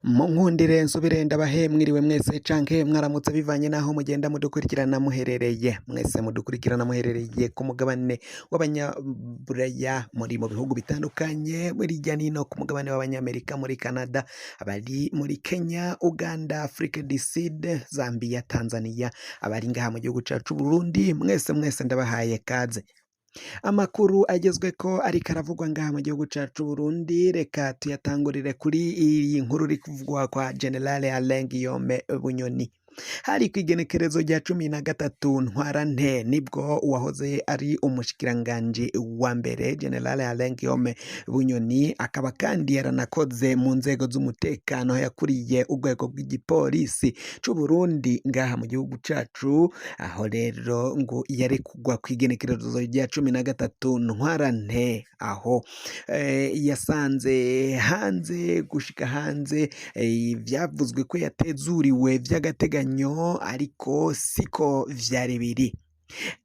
Munkundire nsubire ndabahe mwiriwe mwese canke mwaramutse bivanye n'aho mugenda mudukurikirana muherereye. Mwese mudukurikirana muherereye ku mugabane w'abanyaburaya, muri mu bihugu bitandukanye, muri hirya n'ino ku mugabane w'abanyamerika, muri Canada, abari muri Kenya, Uganda, Afrique du Sud, Zambia, Tanzania, abari ngaha mu gihugu cacu Burundi, mwese mwese ndabahaye kaze. Amakuru agezweko ariko aravugwa ngaha mu gihugu cacu Burundi, reka tuyatangurire kuri iyi nkuru iri kuvugwa kwa General Alain Guillaume Bunyoni. Hari kw'igenekerezo rya 13 Ntwarante nibwo uwahoze ari umushikiranganji wa mbere General Alain Guillaume Bunyoni, akaba kandi yaranakoze mu nzego z'umutekano, yakuriye urwego rw'igipolisi c'u Burundi ngaha mu gihugu cacu. Aho rero ngo yarekugwa kw'igenekerezo rya 13 Ntwarante, aho yasanze hanze gushika hanze vyavuzwe ko yatezuriwe vy'agateganyo, ariko siko vyari biri.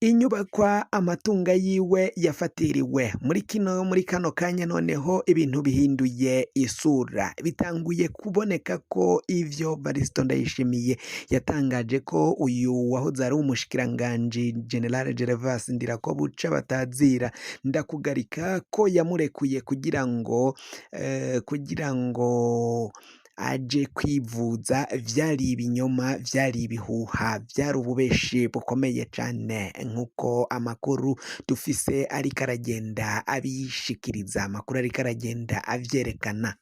Inyubakwa, amatunga yiwe yafatiriwe muri kano kanya, noneho ibintu bihinduye isura, bitanguye kuboneka ko ivyo Varisito Ndayishimiye yatangaje ko uyu wahoze ari umushikiranganji General Gervas Ndirakobuca batazira ndakugarika ko yamurekuye kugira ngo aje kwivuza, vyari ibinyoma, vyari ibihuha, vyari ububeshi bukomeye cane, nk'uko amakuru dufise ariko aragenda abishikiriza, amakuru ariko aragenda avyerekana.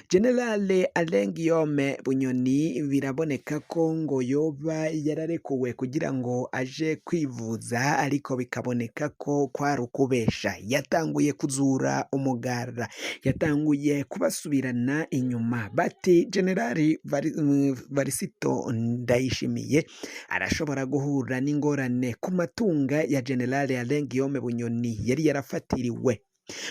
General Alain Guillaume Bunyoni biraboneka ko ngo yoba yararekuwe kugira ngo aje kwivuza, ariko bikaboneka ko kwari ukubesha. Yatanguye kuzura umugara, yatanguye kubasubirana inyuma, bati General Varisito Ndayishimiye arashobora guhura n'ingorane ku matunga ya General Alain Guillaume Bunyoni yari yarafatiriwe,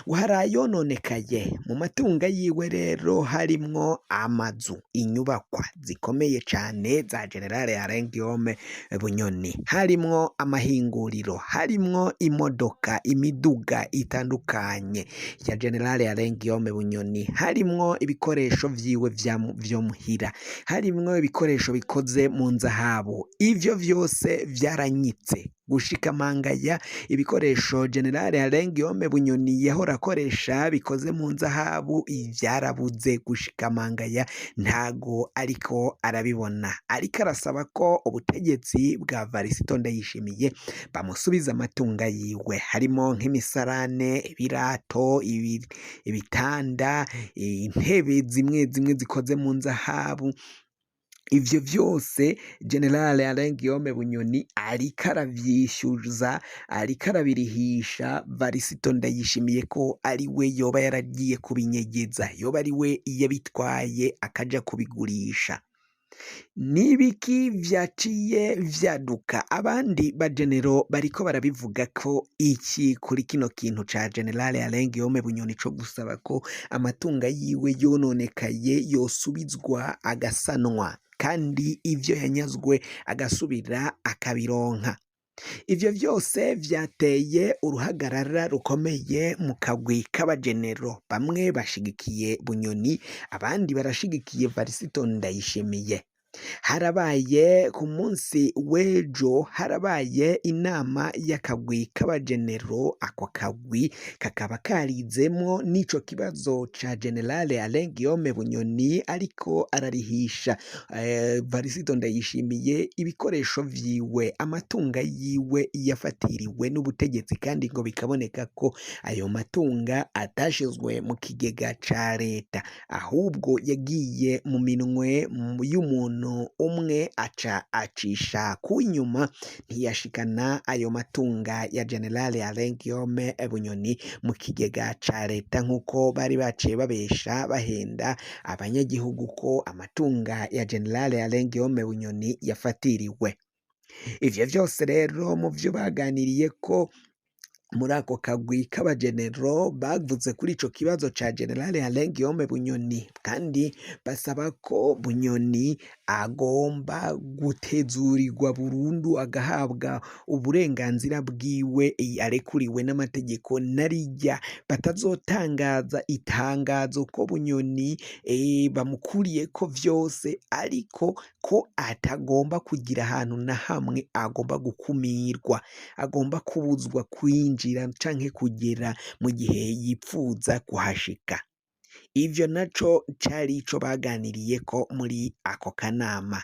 ngo hari ayononekaye mu matunga yiwe. Rero harimwo amazu, inyubakwa zikomeye cane za General Alain Guillaume Bunyoni, harimwo amahinguriro, harimwo imodoka, imiduga itandukanye ya General Alain Guillaume Bunyoni, harimwo ibikoresho vyiwe vyo muhira, harimwo ibikoresho bikoze mu nzahabu. Ivyo vyose vyaranyitse gushika mangaya. Ibikoresho General Alain Guillaume Bunyoni yahora akoresha bikoze mu nzahabu vyarabuze gushika mangaya, ntago ariko arabibona. Ariko arasaba ko ubutegetsi bwa Varisito Ndayishimiye bamusubiza amatunga yiwe, harimo nk'imisarane, ibirato, ibitanda, intebe zimwe zimwe zikoze mu nzahabu. Ivyo vyose General Alain Guillaume Bunyoni ariko aravyishyuza, ariko arabirihisha Varisito Ndayishimiye ko ari we yoba yaragiye kubinyegeza, yoba ari we yabitwaye akaja kubigurisha. Nibiki vyaciye vyaduka? Abandi bagenero bariko barabivuga ko iki kuri kino kintu ca General Alain Guillaume Bunyoni co gusaba ko amatunga yiwe yononekaye yosubizwa agasanwa, kandi ivyo yanyazwe agasubira akabironka. Ivyo vyose vyateye uruhagarara rukomeye mu kagwi k'abagenero. Bamwe bashigikiye Bunyoni, abandi barashigikiye Varisito Ndayishimiye. Harabaye ku munsi w'ejo, harabaye inama y'akagwi k'abagenero. Ako kagwi kakaba karizemwo n'ico kibazo ca General Alain Guillaume Bunyoni ariko ararihisha Varisito Ndayishimiye ibikoresho vyiwe, amatunga yiwe yafatiriwe n'ubutegetsi, kandi ngo bikaboneka ko ayo matunga atashizwe mu kigega ca leta, ahubwo yagiye mu minwe y'umuntu umwe, aca acisha ku nyuma, ntiyashikana ayo matunga ya General Alain Guillaume Bunyoni mu kigega ca leta, nk'uko bari baciye babesha bahenda abanyagihugu ko amatunga ya General Alain Guillaume Bunyoni yafatiriwe. Ivyo vyose rero mu vyo baganiriye ko Muri ako kagwi k'abagenero bavuze kuri ico kibazo ca General Alain Guillaume Bunyoni, kandi basaba ko Bunyoni agomba gutezurirwa burundu, agahabwa uburenganzira bwiwe arekuriwe n'amategeko, narirya batazotangaza itangazo ko Bunyoni bamukuriyeko vyose, ariko ko atagomba kugira ahantu na hamwe agomba gukumirwa, agomba kubuzwa kwinjira canke kugera mu gihe yipfuza kuhashika. Ivyo naco cari ico baganiriyeko muri ako kanama.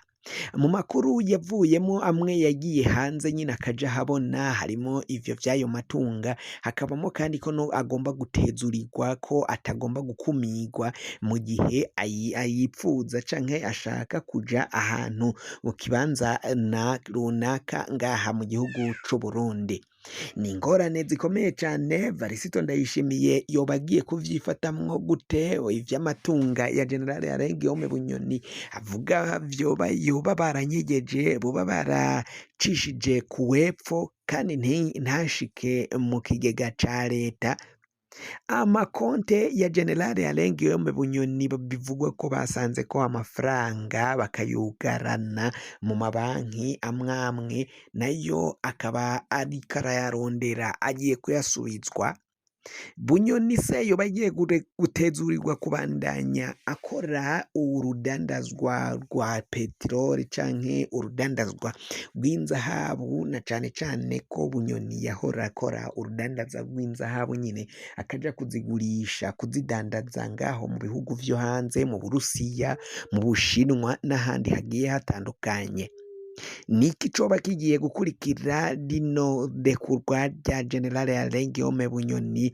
Mu makuru yavuyemo amwe yagiye hanze nyine akaja ahabona, harimo ivyo vy'ayo matunga, hakabamo kandi ko no agomba gutezurirwa, ko atagomba gukumirwa mu gihe ayipfuza canke ashaka kuja ahantu mu kibanza na runaka ngaha mu gihugu c'u Burundi. Ni ingorane zikomeye cane. Varisito Ndayishimiye yoba agiye kuvyifatamwo gute? Ivy'amatunga ya General Alain Guillaume Bunyoni avuga vyoba yoba baranyegeje, boba baracishije kuwepfo kandi ntashike mu kigega ca leta. Amakonte ya General Alain Guillaume Bunyoni bivugwa ko basanze ko amafaranga bakayugarana mu mabanki amwe amwe, nayo akaba ariko arayarondera, agiye kuyasubizwa. Bunyoni se yoba agiye gutezurirwa kubandanya akora urudandazwa rwa peteroli canke urudandazwa rw'inzahabu, na cane cane ko Bunyoni yahora akora urudandaza rw'inzahabu nyine, akaja kuzigurisha, kuzidandaza ngaho mu bihugu vyo hanze, mu Burusiya, mu Bushinwa n'ahandi hagiye hatandukanye. Niki coba kigiye gukurikira rino rekurwa rya General Alain Guillaume Bunyoni?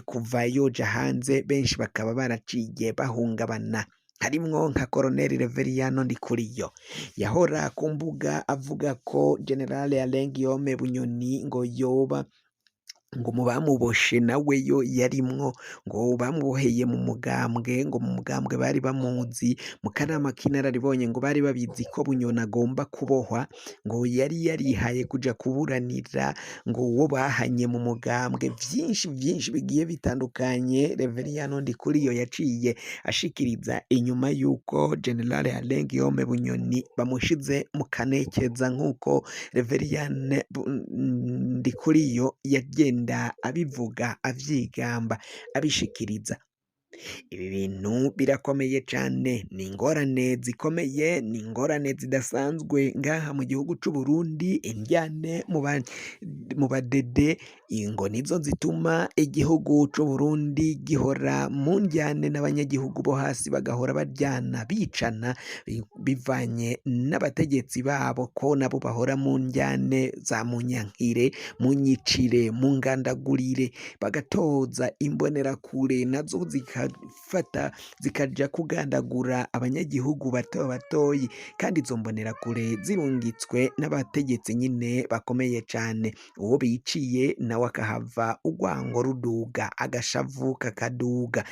Kuva yoja hanze, benshi bakaba baraciye bahungabana, harimwo nka Colonel Reveriyano Ndikuriyo yahora ku mbuga avuga ko General Alain Guillaume Bunyoni ngo yoba ngo mu bamuboshe nawe yo yarimwo, ngo bamuboheye mu mugambwe, ngo mu mugambwe bari bamuzi, mu kanama k'inararibonye ngo bari babizi ko Bunyoni agomba kubohwa, ngo yari yarihaye kuja kuburanira ngo uwo bahanye mu mugambwe. Vyinshi vyinshi bigiye bitandukanye Reveriyano Ndikuriyo yaciye ashikiriza inyuma y'uko General Alain Guillaume Bunyoni bamushize mu kanekeza, nk'uko Reveriyano Ndikuriyo yagenda abivuga, avyigamba, abishikiriza. Ibi bintu birakomeye cane, ni ingorane zikomeye, ni ingorane zidasanzwe ngaha mu gihugu c'u Burundi. Indyane mu badede ngo nizo zituma igihugu c'u Burundi gihora mu ndyane, n'abanyagihugu bo hasi bagahora baryana, bicana, bivanye n'abategetsi babo, ko nabo bahora mu ndyane za munyankire, munyicire, mungandagurire, bagatoza imbonerakure nazo zikafata zikaja kugandagura abanyagihugu bato batoyi, kandi izo mbonerakure zirungitswe n'abategetsi nyine bakomeye cane. Uwo biciye nawe akahava urwango ruduga, agashavu kakaduga,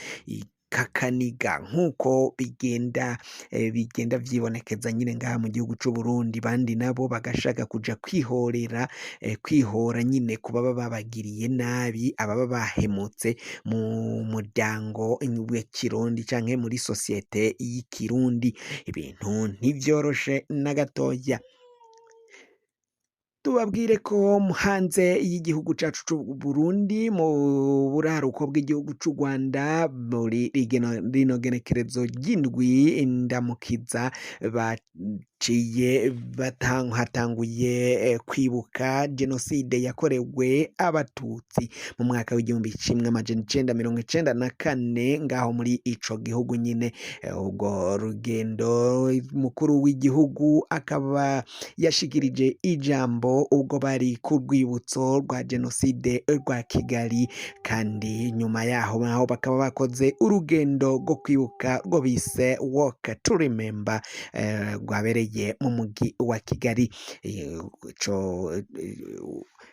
kakaniga, nk'uko bigenda vyibonekeza nyine ngaha mu gihugu c'u Burundi. Bandi nabo bagashaka kuja kwihorera, kwihora nyine ku baba babagiriye nabi, ababa bahemutse mu muryango w'ikirundi canke muri sosiyete y'ikirundi. Ibintu ntivyoroshe na gatoya. Tubabwire ko hanze y'igihugu cacu c'u Burundi, mu buraruko bw'igihugu c'u Rwanda, muri rino genekerezo ry'indwi ndamukiza baciye hatanguye kwibuka jenoside yakorewe abatutsi mu mwaka w'1994 ngaho muri ico gihugu nyine. Ubwo rugendo mukuru w'igihugu akaba yashikirije ijambo ubwo bari ku rwibutso rwa jenoside rwa Kigali, kandi nyuma yaho naho bakaba bakoze urugendo rwo kwibuka rwo bise Walk to Remember, rwabereye mu mugi wa Kigali. Ico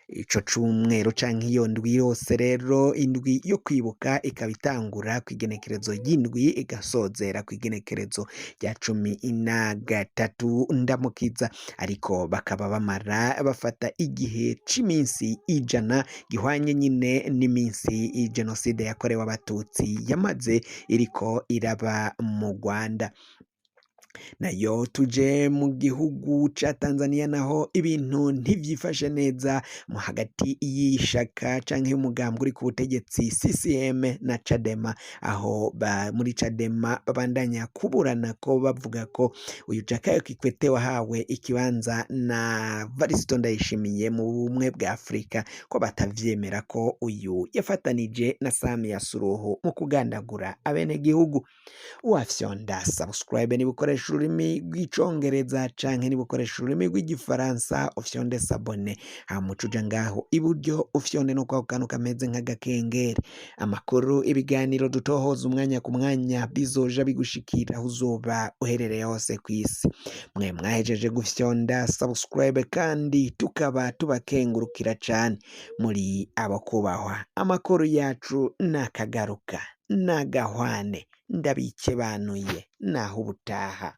Ico cumweru canke iyo ndwi yose rero, indwi yo kwibuka ikaba itangura kw'igenekerezo ry'indwi igasozera kw'igenekerezo rya 13 Ndamukiza, ariko bakaba bamara bafata igihe c'iminsi 100 gihwanye nyine n'iminsi jenoside yakorewe abatutsi yamaze iriko iraba mu Rwanda. Nayo tuje mu gihugu ca Tanzania, naho ibintu ntivyifashe neza mu hagati y'ishaka canke y'umugambwe uri ku butegetsi CCM na Chadema, aho muri Chadema babandanya kuburana ko bavuga ko uyu Jakaya Kikwete wahawe ikibanza na Varisito Ndayishimiye mu bumwe bwa Afrika, ko batavyemera ko uyu yafatanije na Samia Suluhu mu kugandagura abenegihugu. Wafyonda subscribe niba ukoresha ururimi rw'icongereza, canke niba ukoresha ururimi rw'igifaransa ufyonde s'abonner, hama uce uja ngaho iburyo ufyonde no kwako kantu kameze nk'agakengeri. Amakuru, ibiganiro dutohoza umwanya ku mwanya bizoja bigushikira aho uzoba uherereye hose kw'isi. Mwe mwahejeje gufyonda subscribe kandi tukaba tubakengurukira cane, muri abo kubahwa. Amakuru yacu nakagaruka nagahwane, ndabikebanuye naho ubutaha.